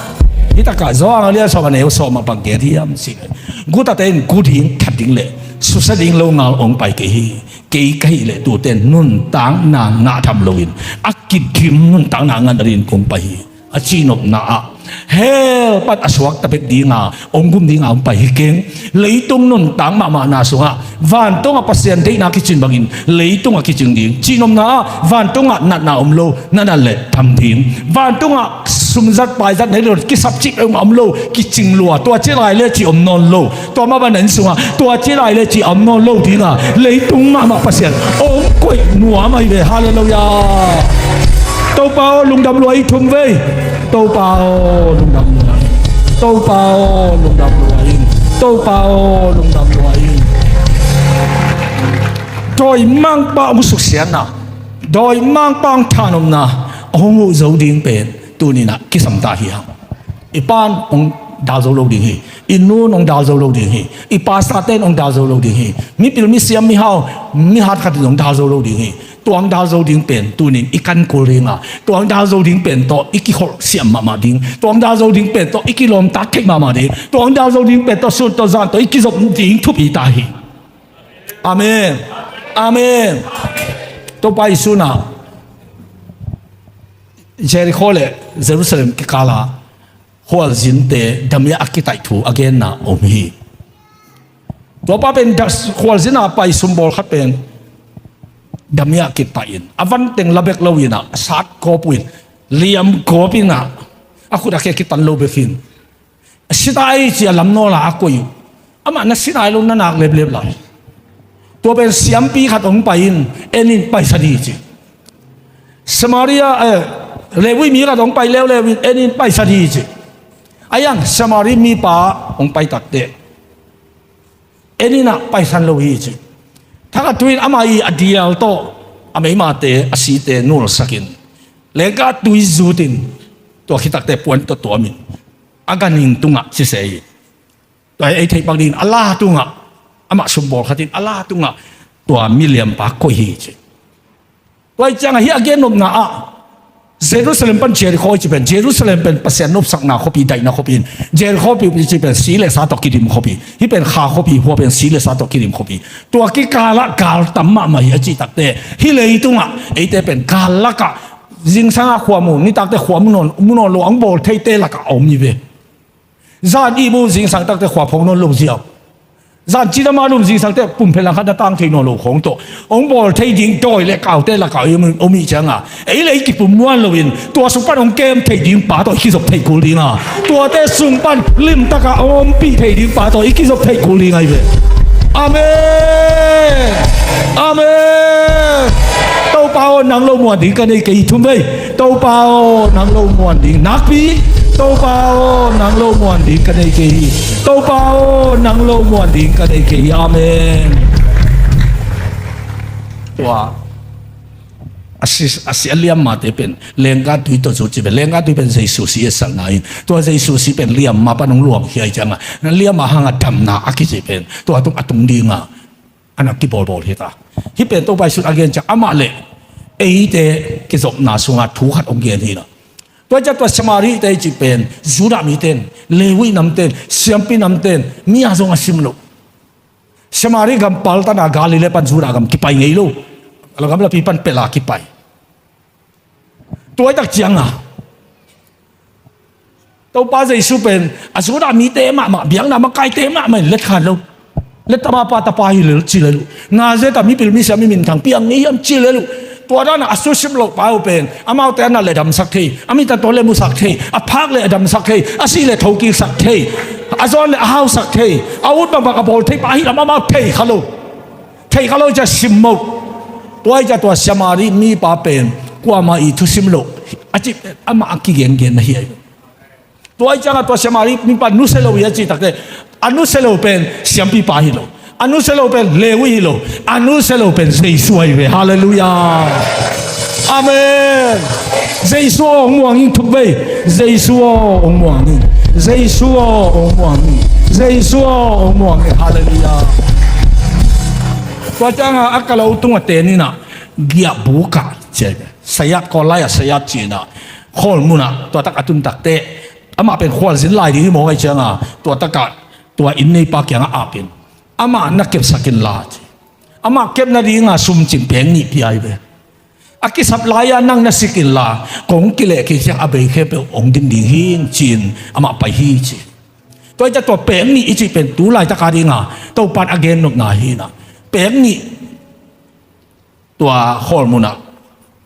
Hih takah Johan a lian sawm a neu sawm ah bang gen hiam cih leh, gutate in gu ding, that ding le susia ding longal hong pai kei hi. Kei ka hih leh tuate in nuntakna ngah tham loin a kidim nuntakna ngah nadingin kong pai hi. A cihnopna ah hell pan a suakta bek dinga hong gum dinga hong pai hi keng. Leitung nuntak mahmahna sungah vantungah Pasian deihna kicing bangin leitungah kicing ding. Cihnopna ah vantungah natna om lo, na nat leh tam ding. Vantungah sumzat paizat nei lo, kisap cih peuhmah om lo, kicing lua, tua ci lai le cih om nawn lo. Tua mah bangin na inn sungah tua ci lai le cih a om nawn lo dinga leitung mahmah Pasian hong koih nuam ahi ve. Halleluiah. Topa aw, lungdam lua ing, thum vei. Topa aw, lungdam lua ing. Topa aw, lungdam lua ing. Topa aw, lungdam lua ing. Dawimangpa hong suksiatna, dawimangpa hong thahnopna hong huh zo ding pen tuni-in ah kisam ta hi hang. I pa in hong dal zo lo ding hi. I nu in hong dal zo lo ding hi. I pastorte in hong dal zo lo ding hi. Mipil, misiam, mihau, mihat khat in hong dal zo lo ding hi. Tua hong dal zo ding pen tuni-in i kan kul ding a, tua hong dal zo ding pen tawh i kikholh siam mahmah ding, tua hong dal zo ding pen tawh i kilawmtak theih mahmah ding, tua hong dal zo ding pen tawh sun tawh zan tawh i kizop ding thupi ta hi. Amen. Amen. Topa Jesu in ah Jericho le Jerusalem kikal ah khualzinte damiah a kitaih thu a genna om hi. Tua pa pen da-, khualzin a pai sumbawl khat pen damiah kitaih in, a van teng la bek lo in ah, sat gawp uh in, liam gawp in ah, a khut a khe kitan lo bek in, si ta ei ci a lam nawl ah a koih uh. Amah na si nai lo, na nak leplep lai. Tua pen siampi khat hong pai in, en in, paisa ni ci. Samaria, eh, Levi mi khat hong pai leuleu in en in paisan hi ci. A iang Samari mipa hong pai takteh en in ah paisan lo hi ci. Thakhat thu in amah i a dial tawh a meimate a site nulsakin lengka tui zutin tua khitakteh puan tawh tuamin a ganhing tungah cise hi. Tua ei theih pak dingin a la tungah amah sumbawl khatin a la tungah tua miliampa koih hi ci. Tua hi ciangah hih a gennopna ah Jerusalem pan Jericho i ci pen, Jerusalem pen Pasian nopsakna khuapi, daihna khuapi in, Jericho pi i ci pen si le sa tawh kidim khuapi, hih pen kha khuapi, hua pen si le sa tawh kidim khuapi. Tua kikalah gal tam mahmah hi a cih takteh hih leitungah eite pen gal lakah zingsangah khua mu, nitakte khua mu nawn, mu nawn lo, a hong bawl theite lakah a om hi ve. Zan ihmu zingsang takte khua phawk nawn lo ziau. Zan cidam a lum zingsangte pumphe langkhat na tang thei nawn lo khawng tawh hong bawl thei ding dawi le kaute lakah om, om ih cianga ei le i kipum muan loin tua sung pan hong kem thei ding pa tawh i kizop thei kul dinga, tuate sung pan limtaka hong ompih thei ding pa tawh i kizop thei kul dinga i ve. Amen. Amen. Topa aw, nang lo muan ding ka nei kei hi. Thum vei. Topa aw, nang lo muan ding nakpi. Topa aw, nang lo muan ding ka nei kei hi. Topa aw, nang lo muan ding ka nei kei hi. Amen. Tua a si, a si a liam mate pen lengka tui tawh zut ci pen, lengka tui pen Jesu si a sakna in, tua Jesu si pen liam ma pan hong luang hi ai cianga, na liam a hanga damna a kici pen tua tung a tung dinga a na kibawlbawl hi ta. Hih pen Topa Jesuh a gen ciang amah le eite kizopna sunga thu khat hong gen hi na. Tua ciang tua Samari te i cih pen Judah miten, Levi namten, siampi namten mi a zong a sim lo. Samari gam paltana Galilee pan Judah gam kipai ngei lo. Gam lapi pan pela kipai. Tua i tak cianga Topa Jesu pen a Judah mite mahmah, biakna makaite mahmah in let khan lo. Let tama pa tapa hi lel ci lel uh. Nazareth a mipil misiam mi minthang piang ni hiam ci lel uh. Tua dana a susim lo pa uh pen amaute a nat le damsak thei, a mit a tawl le musak thei, a phak le a damsak thei, a sih le thokiksak thei, a zawn le a hausak thei, a ut bangbang a bawl thei pa hi lam amau thei kha lo. Thei kha lo cia simmo. Tua i cia tua Samari mipa pen kuama i thusim lo a cih pen amah a kigenggen na hi ai. Tua i cianga tua Samari mipa nusia lo hi a cih takte a nusia lo pen siampipa hi lo, a nusia lo pen Levi hi lo, a nusia lo pen Jesu ahi ve. Halleluiah. Amen. Jesu aw hong muang ing thuk vei. Jesu aw hong muang ing. Jesu aw hong muang ing. Jesu aw hong muang ing. Halleluiah. Tua cianga a kalo tunga teninah giahbukah cia sayat, Kawl lai-ah sayat cinah khawl munah tua tak a tun takteh amah pen khualzin lai ding hi mawk ai cianga tua takah tua inn neipa kiangah apin amah na kepsak inla ci. Amah kep nadinga sum cin peng nih pia hi ve. A kisap lai-a nang na sik inla kong kileh kik ciang a bei khempeuh hong din ding hi, ci-in amah pai hi ci. Tua i cia tua peng nih i cih pen tu laitaka dinga Topan a gennopna hinah peng nih tua khawl munah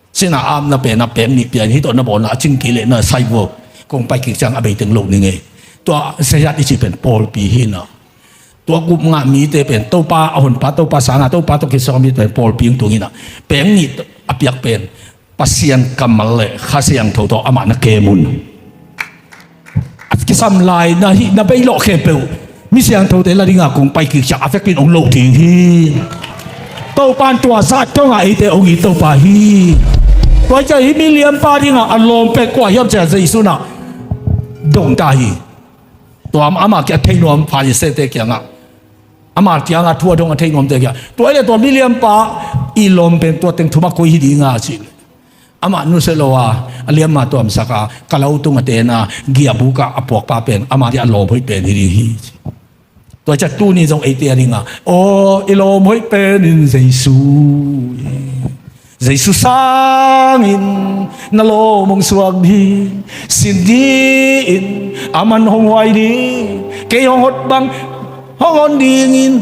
cina amna pena peng nih pian hi tawh na bawlna a cingki leh na saivua kong pai kik ciang a beiteng lo ning ei. Tua sayat i cih pen pawlpi hinah tua gupngah mite pen Topa a honpa, Topa sanga Topa tawh kisawng mite pen pawlpi hong tung hinah peng nih a piak pen Pasian kammal le Kha Siangtho tawh amah na kem un. A kisam lai na hih na beilawh khempeuh mi siangthote la dinga kong pai kik ciang a vekpin hong loh ding hi. Topan tua zah tonga eite hong it Topa hi. Tua i cia hih miliampa dinga a lawm pen kua hiam cia Jesu nah dongta hi. Tua ama kia theinuam Pharisee-te kiangah ama kiangah thu a dong a theinuamte kiangah tua ile tua miliampa i lawm pen tua teng thuma koi hi dinga cih amah nusia lo a, a liamma tuamsaka kalo tunga tena giahbukah a puakpa pen amah dia a lawm hoih pen hi ding hi. Tua cia tuni zong eite a dinga aw i lawm hoih penin Jesu hi. Jesu sangin na lawm hong suak ding, sin dingin a man hong huai ding, kei hong hot bang hong hon dingin,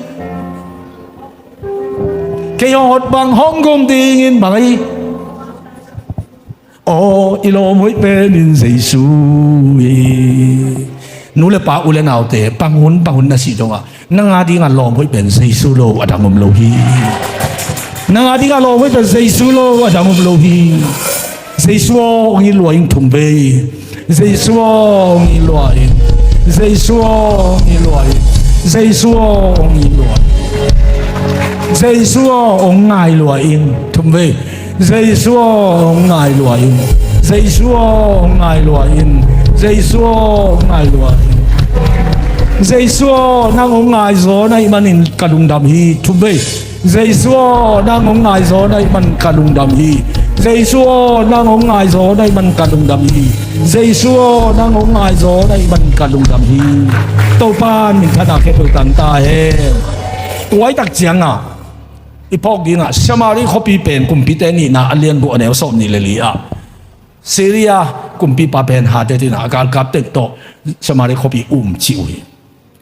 kei hong hot bang hong gum dingin bang ahi. Aw i lawm hoih penin Jesu hi. Nu le pa u le naute bang hun bang hun na sih dongah nang a dinga lawm hoih pen Jesu lo a dang om lo hi. Nang a dingah lawm hoih pen Jesu lo a dang om lo hi. Jesu aw, hong it lua ing. Thumvei. Jesu aw, hong it lua ing. Jesu aw, hong it lua ing. Jesu aw, hong it lua ing. Jesu aw, hong ngai lua ing. Thumvei. Jesu aw, hong ngai lua ing. Jesu aw, hong ngai lua ing. Jesu aw, hong ngai lua ing. Jesu aw, nang hong ngai zaw na hih manin ka lungdam hi. Thumvei. Jesu aw, nang hong ngai zaw na hih man ka lungdam hi. Jesu aw, nang hong ngai zaw na hih man ka lungdam hi. Jesu aw, nang hong ngai zaw na hih man ka lungdam hi. Topa minthanna khempeuh tang ta hen. Tuaitak ciangah i phawk dingah Samari khuapi pen Kumpite Nihna a lian guk a neu sawm nih le li ah Syria kumpipa Ben-Hadad in a galkap tek tawh Samari khuapi um cih uh hi.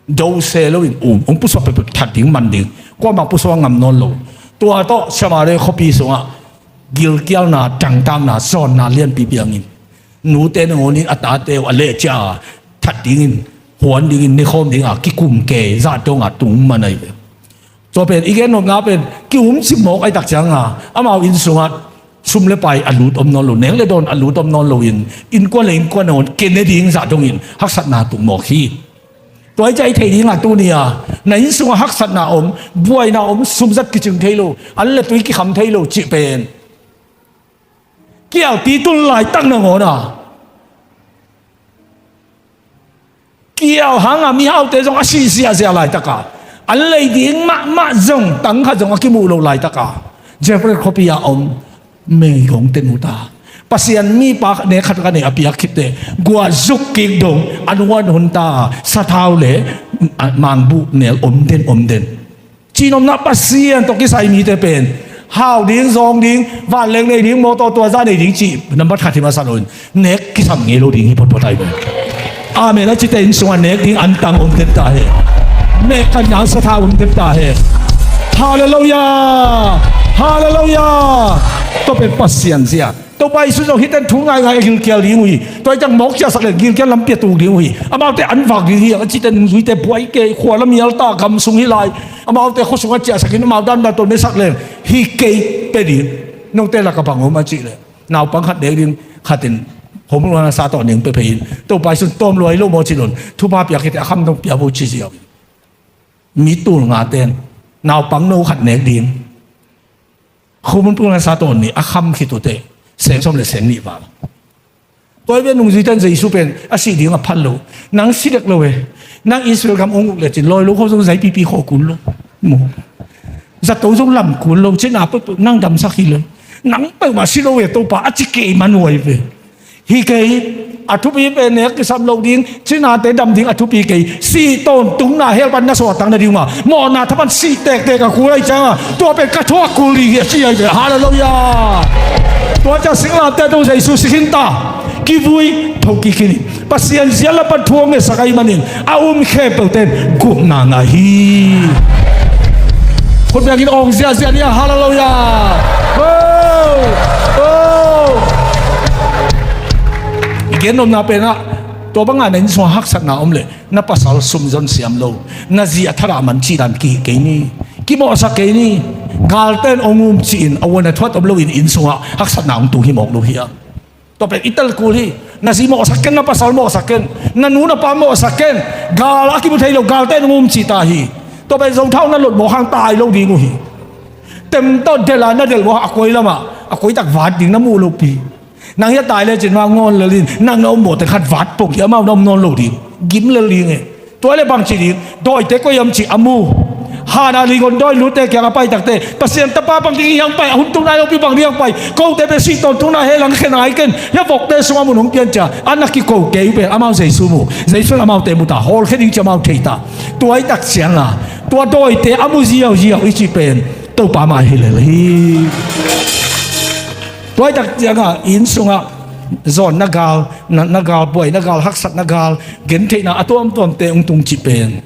Dose loin um, hong pusuak peuhpeuh that ding man ding, kuamah pusuak ngam nawn lo. Tua tawh Samari khuapi sungah gilkialna, dangtakna, zawnna lianpi piangin, nute nangawnin a tate uh a lehcia a that dingin, huan dingin, nekhawm dinga kikum kei zah dongah tung man ahi ve. Tua pen i gen nopna pen ki-umcih mawk ahih tak cianga amau inn sungah sum le pai a lut om nawn lo, nek le dawn a lut om nawn loin, innkuan le innkuan nangawn kene ding zah dongin haksatna tung mawk hi. Tua hi ciah i theih dingah tuni-a na inn sungah haksatna om, buaina om, sumzat kicing thei lo, an le tui kikham thei lo cih pen kialpi tun laitak nangawn a, kial hanga mihaute zong a sih ziahziah laitaka, an lei ding mahmah zong tang khat zong a kimuh lo laitaka, Zarephath khuapi-a om meigongte nu ta, Pasian mipa nek khat ka nei a piak khitte guah zuk kik dong a nuan hun ta, sathau le, a, mangbuh nel om den om den. Cihnopna Pasian tawh kisai mite pen hau ding, zawng ding, vanleng nei ding, mawtaw tuazah nei ding cih nambat khat hi masa loin nek kisam ngei lo ding hi photphot ahi ve. Amen. A cite inn sungah nek ding antang om den ta hen. Nek kan nang sathau om den ta hen. Halleluiah. Halleluiah. Tua pen Pasian zia. Topa Jesu zong hihte in thu ngaingai a gilkial ding uh hi. Tua hi ciang mawk ciahsak leng gilkial lampi a tuk ding uh hi. Amaute an vak ding hi. A cite nungzuite buai kei, khua lam mial ta, gam sung hi lai. Amaute khua sungah ciahsakin amau dandan tawh mesak leng hi kei, pia ding. Note lakah bang om a cih leh naupang khat nek ding khat in homework na sa tawh ning pia phei in, Topa Jesu in tawm lua hi lo maw ci lo in, thupha piak hi teh a kham dong pia vo ci ziau in. Mi tul ngate in naupang no khat nek ding. Khumun pung na sa tawn nih a kham khit uh teh seng sawm le seng nih val. Tua hi ve, nungzuite in Jesu pen a sih ding a phat lo. Nang si dek lo e. Nang Israel gam ong uk le cin lawi lo kho zong zai pipi kho kul lo. Mu. Zato zong lam kul lo. Cina peuhpeuh nang damsak hi lo. Nang peuhmah si lo e Topa a ci kei man uh ahi ve. Hi kei, a thupi pen nek kisam lo ding, cinate dam ding a thupi kei, sih tawntungna hell pan na suahtak nading uh a, mawhna thapan sih tektek a kul ahi cianga, tua pen ka thuak kul ding hi a ci ahi ve. Halleluiah. Tua ciang singlamteh tawh Jesu si khin ta, kivui, tho kik khin hi. Pasian zial lam pan thu hong ngetsak ahih manin a um khempeuhte in gupna ngah hi. Khut biakin awng ziahziah ni a, halleluiah. Oh! Oh! I gen nopna penah tua bangah na inn sungah haksatna om leh na pasal sumzon siam lo, na zi a thadah man cih dan kihih kei ni. Kimawhsak kei ni. Galte in hong um cihin a uan a thuat om loin inn sungah haksatna hong tung hi mawk lo hi a. Tua pen i tel kul hi. Na zi mawhsak ken, na pasal mawhsak ken, na nu na pa mawhsak ken. Gal a kimu thei lo, galte in hong um cih ta hi. Tua pen zothau na lot mawk hang tai lo ding uh hi. Tem tawh delh a na delh mawk a koi lamah a koitak vat ding na muh lopi. Nang hi a tai lecin amau ngawn lel in, nang na om mawhte khat vat pong hi, amau na om nawn lo ding. Gim lel ding e. Tua le bangci ding, dawite koi hiam cih a mu. Hana ligon dawi lute kiang a pai takte, Pasian tapa bang ding hiang pai, a hun tung nai lopi bang ding hiang pai, kote pe sih tawn tung nai he lang khen ai ken, hia vokte sung a mun hong pian cia, a na kiko kei uh pen, amau Jesu mu, Jesu in amaute mu ta, hawlkhe ding ci amau thei ta. Tua i tak cianga, tua dawite a mu ziauziau i cih pen, Topa mah hi lel hi. Tua i tak cianga, inn sungah, zawn na gal, na, na gal buai, na gal haksat, na gal gentheihna a tuamtuamte hong tung cih pen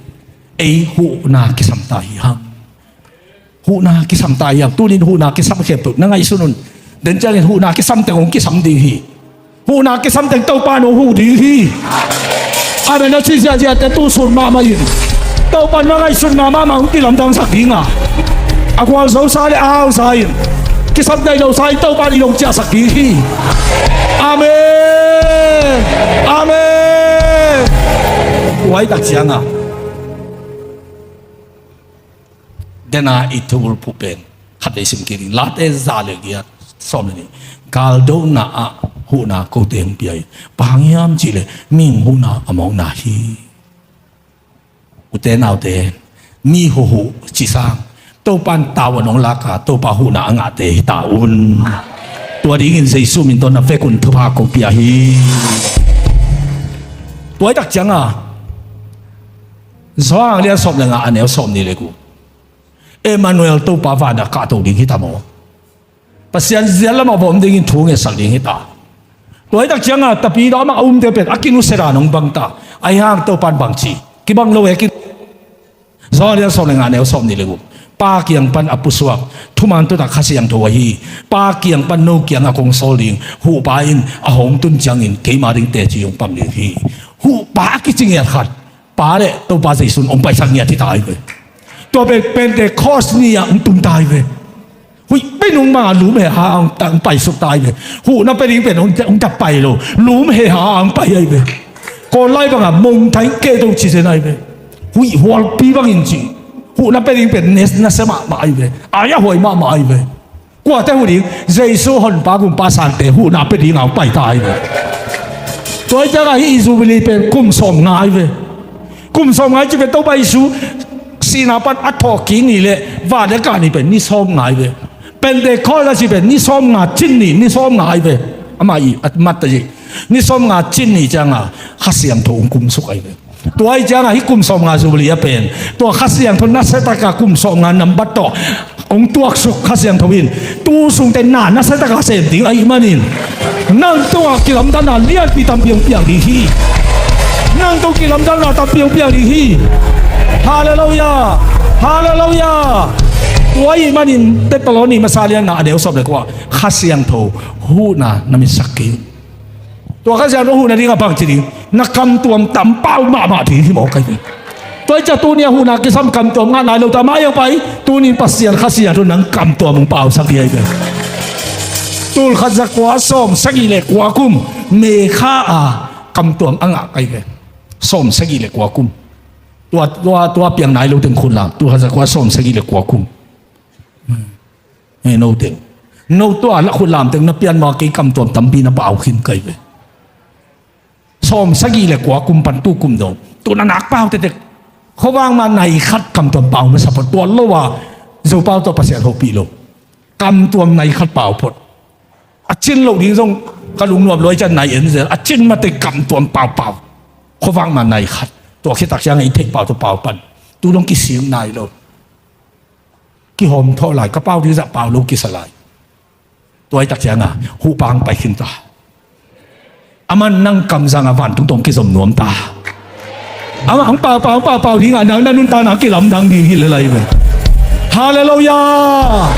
ei huhna kisam ta hi hang. Huhna kisam ta hi hang. Tunin huhna kisam khempeuh na ngaihsun un. Den ciangin huhna kisam teng hong kisam ding hi. Huhna kisam teng Topa in hong huh ding hi. Amen. Na ci ziahziahte tu sun mahmah in Topa na ngaihsutna mahmah hong kilamdangsak ding a. A gualzosa le a hausa in, kisap nai losa in Topa in i dong ciahsak ding hi. Amen. Amen. Tua i tak cianga dena i thubulphuh pen khat vei sim kik ding. Late za le giat sawm le nih. Galdona ah huhna kote hong pia hi. Bang hang hiam cihleh mihing huhna a mawkna hi. Ute naute, mi huhhuh ci sang Topan tavuan hong laka Topa huhna a ngahte hi ta un. Tua dingin Jesu min tawh na vekun thupha ko pia hi. Tua i tak cianga Johan a lian sawm le nga a neu sawm nih le guk. Emmanuel, Topa vana kahto ding hi ta maw? Pasian zial lamah va om dingin thu ngetsak ding hi ta. Tua hi tak cianga tapi dawh amah a umte pen a kinusia dan hong bang ta. Ahi hang Topan bang ci? Kibang lo he kin. Johan a lian sawm le nga a neu sawm nih le guk. Pa kiang pan a pusuak thuman tutak Kha Siangtho ahi. Pa kiang pan no kiangah kong sawl ding Huhpa in a hong tun ciangin keima ding teci hong pang ding hi. Huhpa a kici ngiat khat Pa le Topa Jesu in hong paisak ngiat hi ta hi ve. Tua pen Pentecost ni-ah hong tung ta hi ve. Huih pen hong mang a lum he ha hong paisuk ta hi ve. Huhna pia ding pen hong dap pai lo, lum he ha hong pai ahi ve. Kawl lai banga mongthain kehto ci zen ahi ve. Huih hualpi bangin ci. Huhna pia ding pen nasia mahmah ahi ve. Ai a huai mahmah ahi ve. Kuate huh ding? Jesu Honpa Gumpa Sante huhna pia dinga hong pai ta ahi ve. Tua hi cianga hih i Jubilee pen kum sawm nga ahi ve. Kum sawm nga ahi ci pen Topa Jesu sihna pan a thawhkik ni le van a kah ni pen ni sawm nga ahi ve. Pentecost a ci pen ni sawm nga cin ni, ni sawm nga ahi ve. Amah i a mat ta ci. Ni sawm nga cin ni cianga Kha Siangtho hong kumsuk ahi ve. Tua hi cianga hih kum sawm nga Jubilee a pen tua Kha Siangtho nasiataka kum sawm nga nambat tawh hong tuaksuk Kha Siangtho in tu sungte na nasiataka sem ding ahih manin nang tungah kilamdanna lianpi tampi hong piang ding hi. Nang tung kilamdanna tampi hong piang ding hi. Halleluiah. Halleluiah. Tua ahih manin Thessaloni masa lian nga a neu sawm le kua Kha Siangtho huhna na mitsak kei. Tua Kha Siangtho huhna dingah bang ci ding? Na kamtuam tam pau mahmah ding hi mawk ahi ve. Tua hi ciah tuni a huhna kisam kamtuam ngah nai lo ta mah hiang pai. Tunin Pasian Kha Siangtho nang kamtuam hong pausak hi ahi ve. Tul khat za kua sawm sagih le kua kum May kha a kamtuam a ngah ahi ve. Sawm sagih le kua kum. Tua, tua, tua piang nai lo teng khut lam. Tul khat za kua sawm sagih le kua kum. He, no teng, no tua la khut lam teng na pian maw, kei kamtuam tampi na pau khin kai ve. Sawm sagih le kua kum pan tu kum dong tu na nak pau tektek. Khuavang mah nai khat kamtuam pau masa phot, tua lo a Zopau tawh Pasian hopih lo. Kamtuam nai khat pau phot. A cin loh ding zong ka lungnuam luai cian nai en zel. A cin mah teng kamtuam paupau. Khuavang mah nai khat. Tua khit tak ciang i theih pau tawh pau pan tu dong kising nai lo. Kihawm thawh lai, ka pau ding zah pau lo kisa lai. Tua hi tak cianga huhpa hong pai khin ta. Aman nang kamzangah vantung tawh hong kizom nuam ta. Amah hong paupau, hong paupau dingah nang na nuntakna kilamdang ding hi le lai ve. Halleluiah.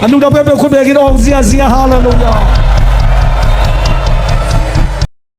A nungdang peuhpeuh khut bekin awng ziazia. Halleluiah.